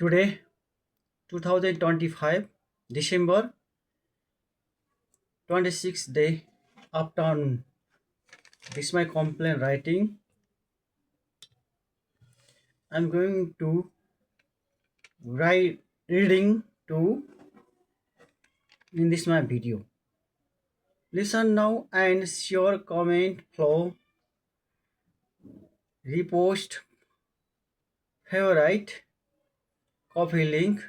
Today, 2025, December 26th day, afternoon. This is my complaint writing. I'm going to write reading to in this my video. Listen now and share, comment, follow, repost, favorite, copy link.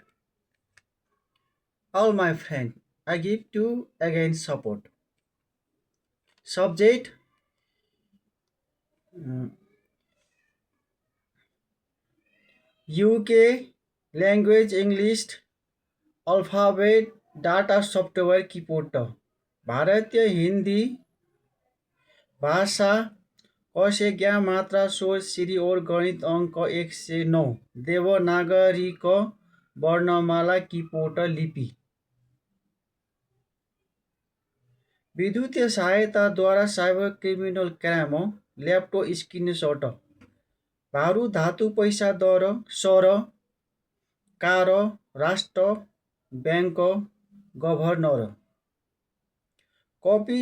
All my friend, I give to again support. Subject UK language English alphabet data software keyboard भारतीय हिंदी भाषा क से ज्ञा मात्रा स्वर सिरी और गणित अंक 109 देवनागरी क वर्णमाला कीबोर्ड लिपि विद्युतीय सहायता द्वारा cyber criminal crime laptop screenshot भारू धातु पैसा दर सर कार राष्ट्र बैंक गभर्नर कपी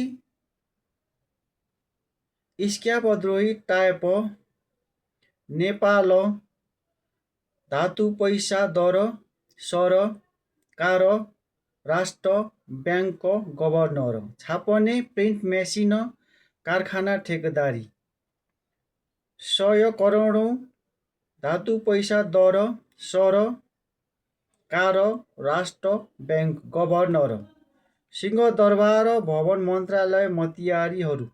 स्क्यापद्रोही टाइप नेपाल धातु पैसा दर सर कार राष्ट्र बैंक गभर्नर छापने प्रिन्ट मेसिन कारखाना ठेकेदारी 100 करोडौँ धातु पैसा दर सर कार राष्ट्र बैंक गभर्नर सिंहदरबार भवन मन्त्रालय मतियारीहरू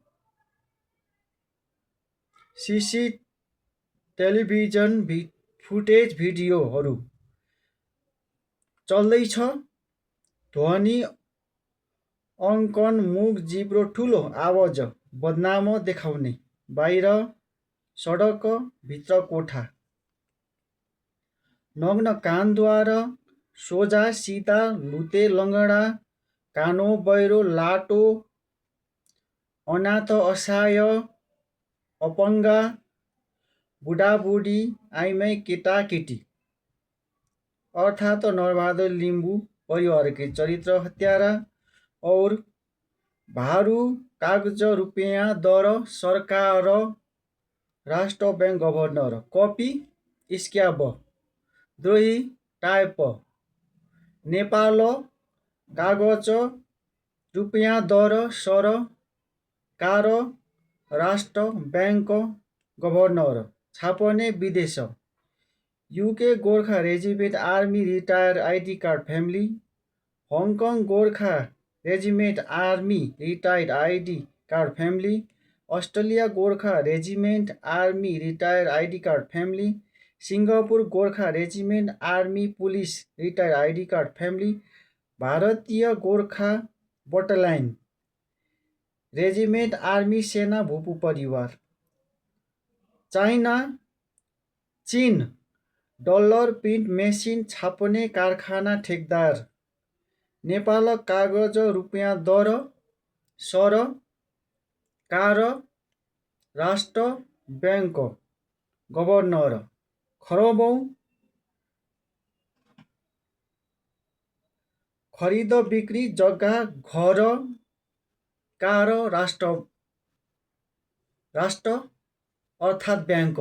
सीसी टेलिभिजन फुटेज भिडियोहरू चल्दैछ ध्वनि अङ्कन मुख जिब्रो ठुलो आवाज बदनाम देखाउने बाहिर सडक भित्र कोठा नग्न कानद्वारा सोझा सिधा लुते लङ्गडा कानो बहिरो लाटो अनाथ असहाय अपङ्गा बुढाबुढी आइमाई केटाकेटी अर्थात नरबहादुर लिम्बू परिवार के चरित्र हत्यारा और भारू कागज रुपैयाँ दर सरकार राष्ट्र बैंक गभर्नर कपी स्क्याब द्रोही टाइप नेपाल कागज रुपैयाँ दर सर कार राष्ट्र बैंक गभर्नर छापने विदेश UK Gorkha regiment army retire ID card family Hong Kong Gorkha regiment army retired ID card family Australia Gorkha regiment army retire ID card family Singapore Gorkha regiment army police retire ID card family भारतीय Gorkha battalion regiment army सेना भूपू परिवार China चीन dollar print machine छाप्ने कारखाना ठेकदार नेपाल कागज रुपैयाँ दर सर कार राष्ट्र बैंक गभर्नर खरबौँ खरिद बिक्री जग्गा घर कार राष्ट्र अर्थात् बैंक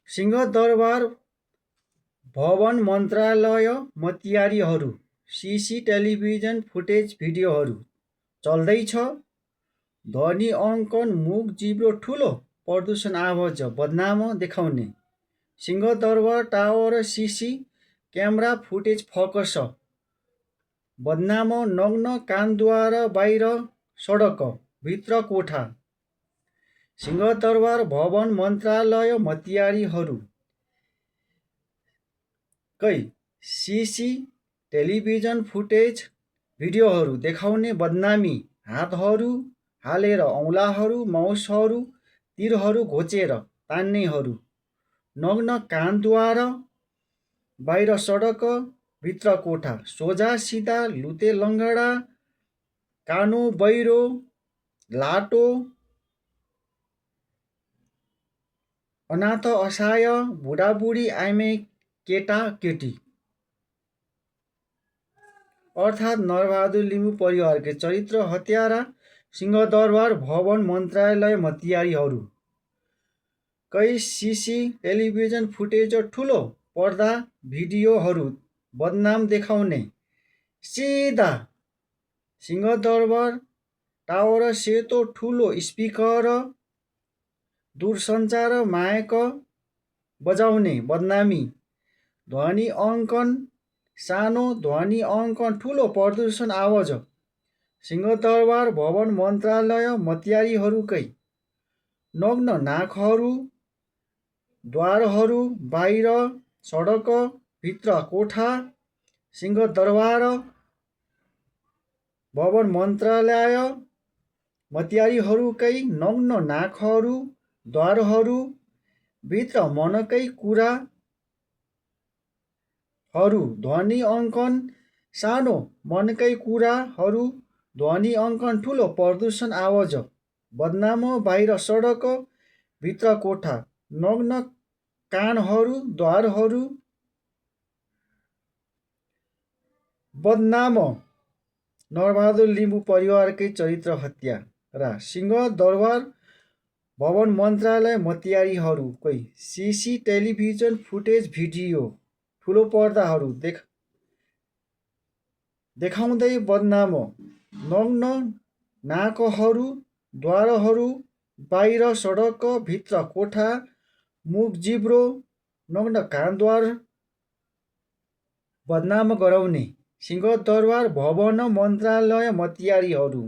सिंहदरबार भवन मन्त्रालय मतियारीहरू सीसी टेलिभिजन फुटेज भिडियोहरू चल्दैछ ध्वनि अङ्कन मुख जिब्रो ठुलो प्रदूषण आवाज बदनाम देखाउने Singha Durbar tower CC camera footage focus बदनाम नग्न कानद्वारा बाहिर सडक भित्र कोठा सिंहदरबार भवन मन्त्रालय मतियारीहरू कै सीसी टेलिभिजन फुटेज भिडियोहरू देखाउने बदनामी हातहरू हालेर औँलाहरू माउसहरू तिरहरू घोचेर तान्नेहरू नग्न कानद्वारा बाहिर सडक भित्र कोठा सोझा सिधा लुते लङ्गडा कानो बहिरो लाटो, अनाथ असहाय, बुढाबुढी, आइमे, केटाकेटी अर्थात् नरबहादुर लिम्बू परिवारकै चरित्र हत्यारा, सिंहदरबार भवन मन्त्रालय मतियारीहरू कै सिसी टेलिभिजन फुटेज ठुलो पर्दा भिडियोहरू बदनाम देखाउने सिधा सिंहदरबार टावर सेतो ठुलो स्पिकर दूरसञ्चार मायक बजाउने बदनामी ध्वनि अङ्कन सानो ध्वनि अङ्कन ठुलो प्रदूषण आवाज सिंहदरबार भवन मन्त्रालय मतियारीहरूकै नग्न नाकहरू द्वारहरू बाहिर सडक भित्र कोठा सिंहदरबार भवन मन्त्रालय मतियारीहरूकै नग्न नाकहरू द्वारहरू भित्र मनकै कुराहरू ध्वनि अङ्कन सानो मनकै कुराहरू ध्वनि अङ्कन ठुलो प्रदूषण आवाज बदनाम बाहिर सडक भित्र कोठा नग्न कानहरू द्वारहरू बदनाम नरबहादुर लिम्बू परिवारकै चरित्र हत्या र सिंहदरबार भवन मन्त्रालय मतियारीहरूकै सिसी टेलिभिजन फुटेज भिडियो ठुलो पर्दाहरू देखाउँदै बदनाम नग्न नाकहरू द्वारहरू बाहिर सडक भित्र कोठा मुख जिब्रो नग्न कानद्वार बदनाम गराउने सिंहदरबार भवन मन्त्रालय मतियारीहरू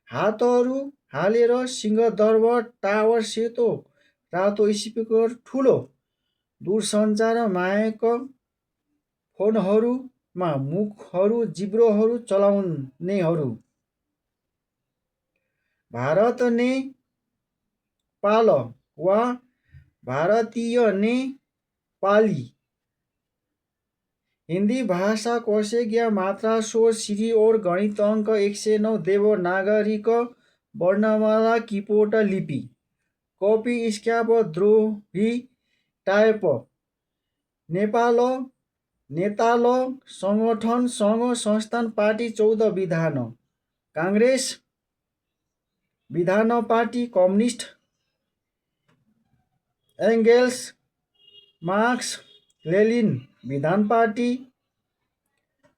हातहरू हालेर सिंहदरबार टावर सेतो रातो स्पिकर ठुलो दूरसञ्चार मायक फोनहरूमा मुखहरू जिब्रोहरू चलाउनेहरू भारत नेपाल वा भारतीय नेपाली हिंदी भाषा कोशेज्ञा मात्रा स्वर श्री और गणित अंक 109 देवनागरी वर्णमाला कीपोट लिपि कॉपी स्क्याबद्रोही टाइप नेपाल नेताल संगठन संघ संस्थान पार्टी 14 विधान कांग्रेस विधान party communist Engels marks Lenin विधान पार्टी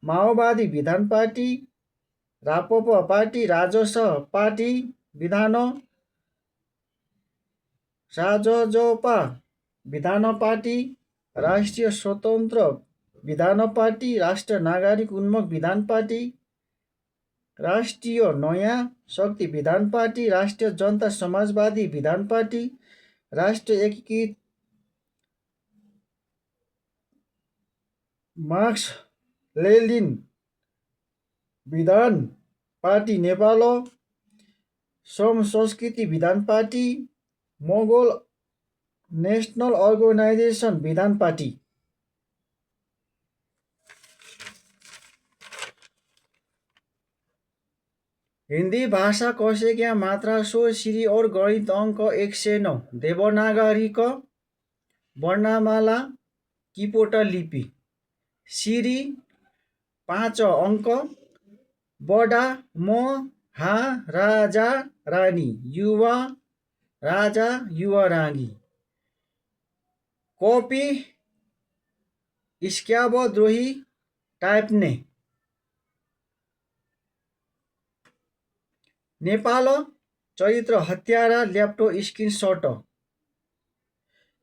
माओवादी विधान पार्टी राप्रपा पार्टी राजस्व पार्टी विधान राजजपा विधान पार्टी राष्ट्रिय स्वतन्त्र विधान पार्टी राष्ट्र नागरिक उन्मुख विधान पार्टी राष्ट्रिय नयाँ शक्ति विधान पार्टी राष्ट्रिय जनता समाजवादी विधान पार्टी राष्ट्रिय एकीकृत मार्क्स लेनिन विधान पार्टी नेपाल श्रम संस्कृति विधान पार्टी मोगल नेशनल अर्गनाइजेसन विधान पार्टी हिंदी भाषा कोशेज्ञा मात्रा स्वर श्री और गणित अंक 109 देवनागरी वर्णमाला कीपोट लिपि श्री 5 अंक बडा म हा राजा रानी युवा राजा युवा रानी कॉपी स्क्याबद्रोही टाइप्ने नेपाल चरित्र हत्यारा ल्याप्टो स्क्रिनशट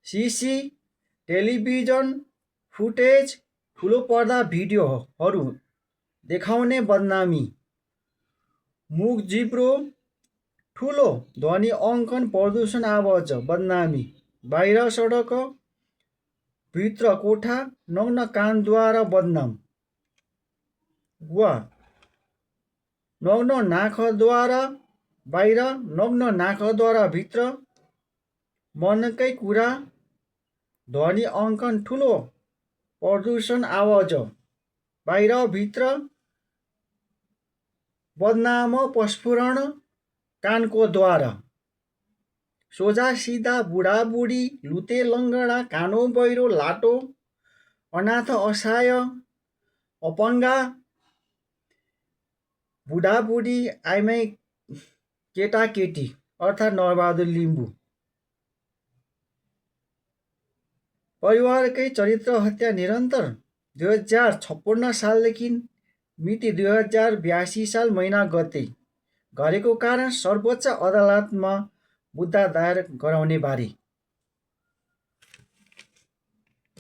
सीसी टेलिभिजन फुटेज ठुलो पर्दा भिडियोहरू देखाउने बदनामी मुख जिब्रो ठुलो ध्वनि अङ्कन प्रदूषण आवाज बदनामी बाहिर सडक भित्र कोठा नग्न कानद्वारा बदनाम वा नग्न नाकद्वारा बाहिर नग्न नाकद्वारा भित्र मनकै कुरा ध्वनि अङ्कन ठुलो प्रदूषण आवाज बाहिर भित्र बदनाम प्रस्फुरण कानको द्वार, सोझा सिधा बुढाबुढी, लुते लङ्गडा, कानो बहिरो, लाटो, अनाथ असहाय, अपङ्गा, बुढाबुढी, आइमाई, केटाकेटी अर्थात् नरबहादुर लिम्बू। परिवारकै चरित्र हत्या निरन्तर 2056 सालदेखि मिति 2082 साल महिना गते गरेको कारण सर्वोच्च अदालतमा मुद्दा दायर गराउने बारे